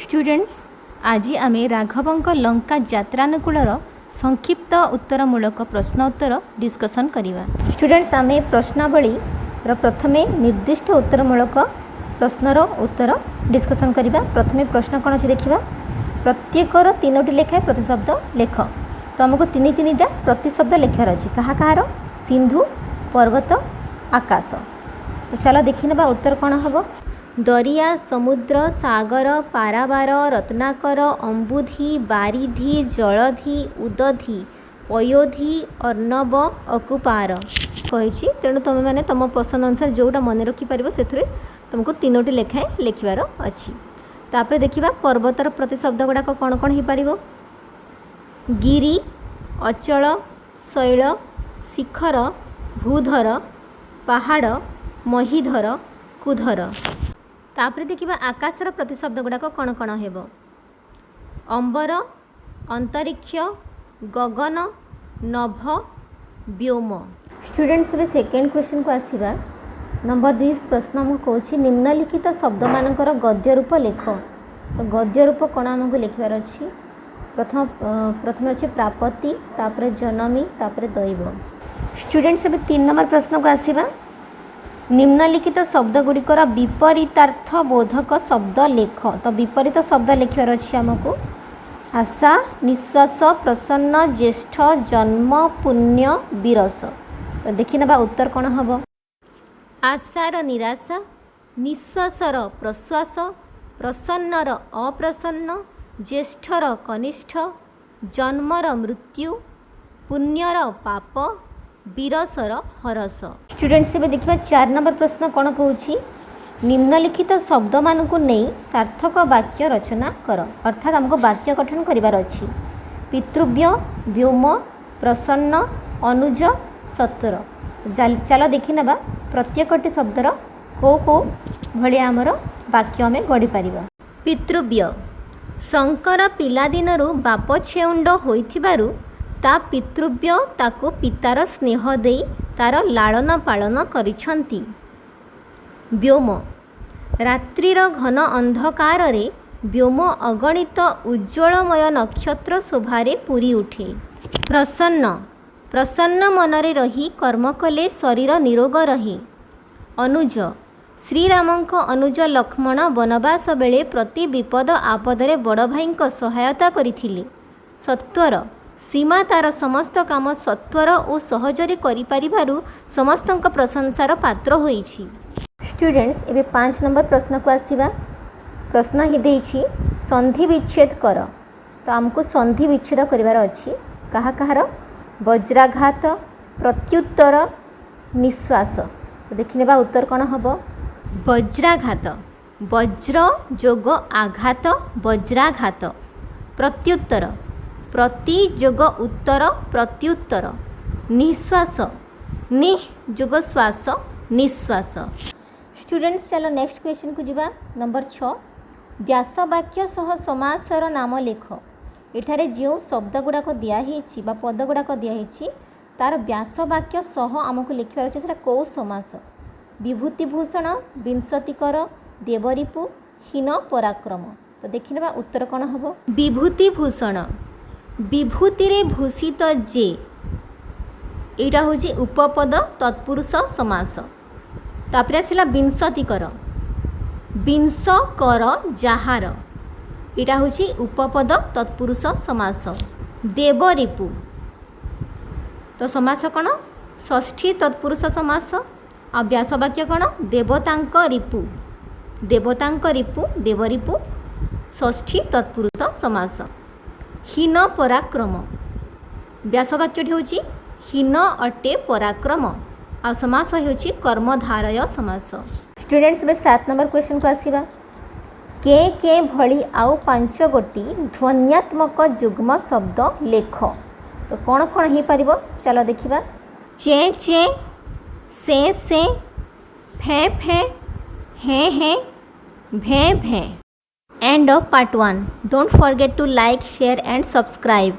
Students, ଆଜି ଆମେ ରାଘବଙ୍କ ଲଙ୍କା ଯାତ୍ରାନୁକୂଳର ସଂକ୍ଷିପ୍ତ ଉତ୍ତରମୂଳକ ପ୍ରଶ୍ନ ଉତ୍ତର ଡିସ୍କସନ୍ କରିବା। ଷ୍ଟୁଡେଣ୍ଟସ୍, ଆମେ ପ୍ରଶ୍ନାବଳୀର ପ୍ରଥମେ ନିର୍ଦ୍ଦିଷ୍ଟ ଉତ୍ତରମୂଳକ ପ୍ରଶ୍ନର ଉତ୍ତର ଡିସ୍କସନ୍ କରିବା। ପ୍ରଥମେ ପ୍ରଶ୍ନ କ'ଣ ଅଛି ଦେଖିବା। ପ୍ରତ୍ୟେକର ତିନୋଟି ଲେଖାଏଁ ପ୍ରତିଶବ୍ଦ ଲେଖ। ତ ଆମକୁ ତିନି ତିନିଟା ପ୍ରତିଶବ୍ଦ ଲେଖିବାର ଅଛି। କାହା କାହାର? ସିନ୍ଧୁ, ପର୍ବତ, ଆକାଶ। ତ ଚାଲ ଦେଖିନେବା ଉତ୍ତର କ'ଣ ହେବ। ଦରିଆ, ସମୁଦ୍ର, ସାଗର, ପାରାବାର, ରତ୍ନାକର, ଅମ୍ବୁଧି, ବାରିଧି, ଜଳଧି, ଉଦଧି, ପୟୋଧି, ଅର୍ଣ୍ଣବ, ଅକୁପାର କହିଛି। ତେଣୁ ତୁମେମାନେ ତୁମ ପସନ୍ଦ ଅନୁସାରେ ଯେଉଁଟା ମନେ ରଖିପାରିବ, ସେଥିରେ ତୁମକୁ ତିନୋଟି ଲେଖାଏଁ ଲେଖିବାର ଅଛି। ତାପରେ ଦେଖିବା ପର୍ବତର ପ୍ରତିଶବ୍ଦ ଗୁଡ଼ାକ କ'ଣ କ'ଣ ହେଇପାରିବ। ଗିରି, ଅଚଳ, ଶୈଳ, ଶିଖର, ଭୂଧର, ପାହାଡ଼, ମହୀଧର, କୁଧର। ତାପରେ ଦେଖିବା ଆକାଶର ପ୍ରତିଶବ୍ଦ ଗୁଡ଼ାକ କ'ଣ କ'ଣ ହେବ। ଅମ୍ବର, ଅନ୍ତରୀକ୍ଷ, ଗଗନ, ନଭ, ବ୍ୟୋମ। ଷ୍ଟୁଡେଣ୍ଟସ୍, ଏବେ ସେକେଣ୍ଡ କ୍ୱେଶ୍ଚନକୁ ଆସିବା। ନମ୍ବର 2 ପ୍ରଶ୍ନ ଆମକୁ କହୁଛି, ନିମ୍ନଲିଖିତ ଶବ୍ଦମାନଙ୍କର ଗଦ୍ୟ ରୂପ ଲେଖ। ତ ଗଦ୍ୟ ରୂପ କ'ଣ ଆମକୁ ଲେଖିବାର ଅଛି। ପ୍ରଥମେ ଅଛି ପ୍ରାପତି, ତାପରେ ଜନମୀ, ତାପରେ ଦୈବ। ଷ୍ଟୁଡେଣ୍ଟସ୍, ଏବେ 3 ନମ୍ବର ପ୍ରଶ୍ନକୁ ଆସିବା। ନିମ୍ନଲିଖିତ ଶବ୍ଦ ଗୁଡ଼ିକର ବିପରୀତାର୍ଥ ବୋଧକ ଶବ୍ଦ ଲେଖ। ତ ବିପରୀତ ଶବ୍ଦ ଲେଖିବାର ଅଛି ଆମକୁ। ଆଶା, ନିଶ୍ୱାସ, ପ୍ରସନ୍ନ, ଜ୍ୟେଷ୍ଠ, ଜନ୍ମ, ପୁଣ୍ୟ, ବିରସ। ତ ଦେଖିନେବା ଉତ୍ତର କ'ଣ ହେବ। ଆଶାର ନିରାଶା, ନିଶ୍ୱାସର ପ୍ରଶ୍ୱାସ, ପ୍ରସନ୍ନର ଅପ୍ରସନ୍ନ, ଜ୍ୟେଷ୍ଠର କନିଷ୍ଠ, ଜନ୍ମର ମୃତ୍ୟୁ, ପୁଣ୍ୟର ପାପ, ବିରସର ହରସ। ଷ୍ଟୁଡେଣ୍ଟସ୍, ଏବେ ଦେଖିବା 4 ନମ୍ବର ପ୍ରଶ୍ନ କ'ଣ କହୁଛି। ନିମ୍ନଲିଖିତ ଶବ୍ଦମାନଙ୍କୁ ନେଇ ସାର୍ଥକ ବାକ୍ୟ ରଚନା କର। ଅର୍ଥାତ୍ ଆମକୁ ବାକ୍ୟ ଗଠନ କରିବାର ଅଛି। ପିତୃବ୍ୟ, ବ୍ୟୋମ, ପ୍ରସନ୍ନ, ଅନୁଜ, ସତ୍ୱର। ଚାଲ ଦେଖିନେବା ପ୍ରତ୍ୟେକଟି ଶବ୍ଦର କେଉଁ କେଉଁ ଭଳିଆ ଆମର ବାକ୍ୟ ଆମେ ଗଢ଼ିପାରିବା। ପିତୃବ୍ୟ: ଶଙ୍କର ପିଲାଦିନରୁ ବାପ ଛେଉଣ୍ଡ ହୋଇଥିବାରୁ ତା ପିତୃବ୍ୟ ତାକୁ ପିତାର ସ୍ନେହ ଦେଇ ତାର ଲାଳନ ପାଳନ କରିଛନ୍ତି। ବ୍ୟୋମ: ରାତ୍ରିର ଘନ ଅନ୍ଧକାରରେ ବ୍ୟୋମ ଅଗଣିତ ଉଜ୍ଜ୍ୱଳମୟ ନକ୍ଷତ୍ର ଶୋଭାରେ ପୂରିଉଠେ। ପ୍ରସନ୍ନ: ପ୍ରସନ୍ନ ମନରେ ରହି କର୍ମ କଲେ ଶରୀର ନିରୋଗ ରହେ। ଅନୁଜ: ଶ୍ରୀରାମଙ୍କ ଅନୁଜ ଲକ୍ଷ୍ମଣ ବନବାସ ବେଳେ ପ୍ରତି ବିପଦ ଆପଦରେ ବଡ଼ ଭାଇଙ୍କ ସହାୟତା କରିଥିଲେ। ସତ୍ୱର: ସୀମା ତାର ସମସ୍ତ କାମ ସତ୍ୱର ଓ ସହଜରେ କରିପାରିବାରୁ ସମସ୍ତଙ୍କ ପ୍ରଶଂସାର ପାତ୍ର ହୋଇଛି। ଷ୍ଟୁଡେଣ୍ଟସ୍, ଏବେ 5 ନମ୍ବର ପ୍ରଶ୍ନକୁ ଆସିବା। ପ୍ରଶ୍ନ ହିଁ ଦେଇଛି, ସନ୍ଧି ବିଚ୍ଛେଦ କର। ତ ଆମକୁ ସନ୍ଧି ବିଚ୍ଛେଦ କରିବାର ଅଛି। କାହା କାହାର? ବଜ୍ରାଘାତ, ପ୍ରତ୍ୟୁତ୍ତର, ନିଶ୍ୱାସ। ତ ଦେଖିନେବା ଉତ୍ତର କ'ଣ ହେବ। ବଜ୍ରାଘାତ: ବଜ୍ର ଯୋଗ ଆଘାତ, ବଜ୍ରାଘାତ। ପ୍ରତ୍ୟୁତ୍ତର: ପ୍ରତି ଯୋଗ ଉତ୍ତର, ପ୍ରତ୍ୟୁତ୍ତର। ନିଶ୍ୱାସ: ନିଃ ଯୋଗ ଶ୍ୱାସ, ନିଶ୍ୱାସ। ଷ୍ଟୁଡେଣ୍ଟସ୍, ଚାଲ ନେକ୍ସଟ କ୍ୱେଶ୍ଚନକୁ ଯିବା। ନମ୍ବର 6, ବ୍ୟାସ ବାକ୍ୟ ସହ ସମାସର ନାମ ଲେଖ। ଏଠାରେ ଯେଉଁ ଶବ୍ଦ ଗୁଡ଼ାକ ଦିଆହେଇଛି ବା ପଦ ଗୁଡ଼ାକ ଦିଆହେଇଛି, ତାର ବ୍ୟାସ ବାକ୍ୟ ସହ ଆମକୁ ଲେଖିବାର ଅଛି ସେଟା କେଉଁ ସମାସ। ବିଭୂତିଭୂଷଣ, ବିଂଶତିକର, ଦେବରିପୁ, ହୀନ ପରାକ୍ରମ। ତ ଦେଖିନେବା ଉତ୍ତର କ'ଣ ହେବ। ବିଭୂତିଭୂଷଣ: ବିଭୂତିରେ ଭୂଷିତ ଯେ, ଏଇଟା ହେଉଛି ଉପପଦ ତତ୍ପୁରୁଷ ସମାସ। ତାପରେ ଆସିଲା ବିଂଶତିକର, ବିଂଶ କର ଯାହାର, ଏଇଟା ହେଉଛି ଉପପଦ ତତ୍ପୁରୁଷ ସମାସ। ଦେବରିପୁ, ତ ସମାସ କ'ଣ? ଷଷ୍ଠୀ ତତ୍ପୁରୁଷ ସମାସ। ଆଉ ବ୍ୟାସ ବାକ୍ୟ କ'ଣ? ଦେବତାଙ୍କ ରିପୁ, ଦେବତାଙ୍କ ରିପୁ, ଦେବରିପୁ, ଷଷ୍ଠୀ ତତ୍ପୁରୁଷ ସମାସ। ହୀନ ପରାକ୍ରମ, ବ୍ୟାସ ବାକ୍ୟଟି ହେଉଛି ହୀନ ଅଟେ ପରାକ୍ରମ, ଆଉ ସମାସ ହେଉଛି କର୍ମଧାରୟ ସମାସ। ଷ୍ଟୁଡେଣ୍ଟସ୍, ଏବେ 7 ନମ୍ବର କ୍ୱେଶ୍ଚନକୁ ଆସିବା। କେଁ କେଁ ଭଳି ଆଉ ପାଞ୍ଚ ଗୋଟି ଧ୍ୱନ୍ୟାତ୍ମକ ଯୁଗ୍ମ ଶବ୍ଦ ଲେଖ। ତ କ'ଣ କ'ଣ ହେଇପାରିବ, ଚାଲ ଦେଖିବା। ଚେଁ ଚେଁ, ସେଁ ସେଁ, ଫେଁ ଫେଁ, ହେଁ ହେଁ, ଭେଁ ଭେଁ। End of part 1. Don't forget to like, share and subscribe.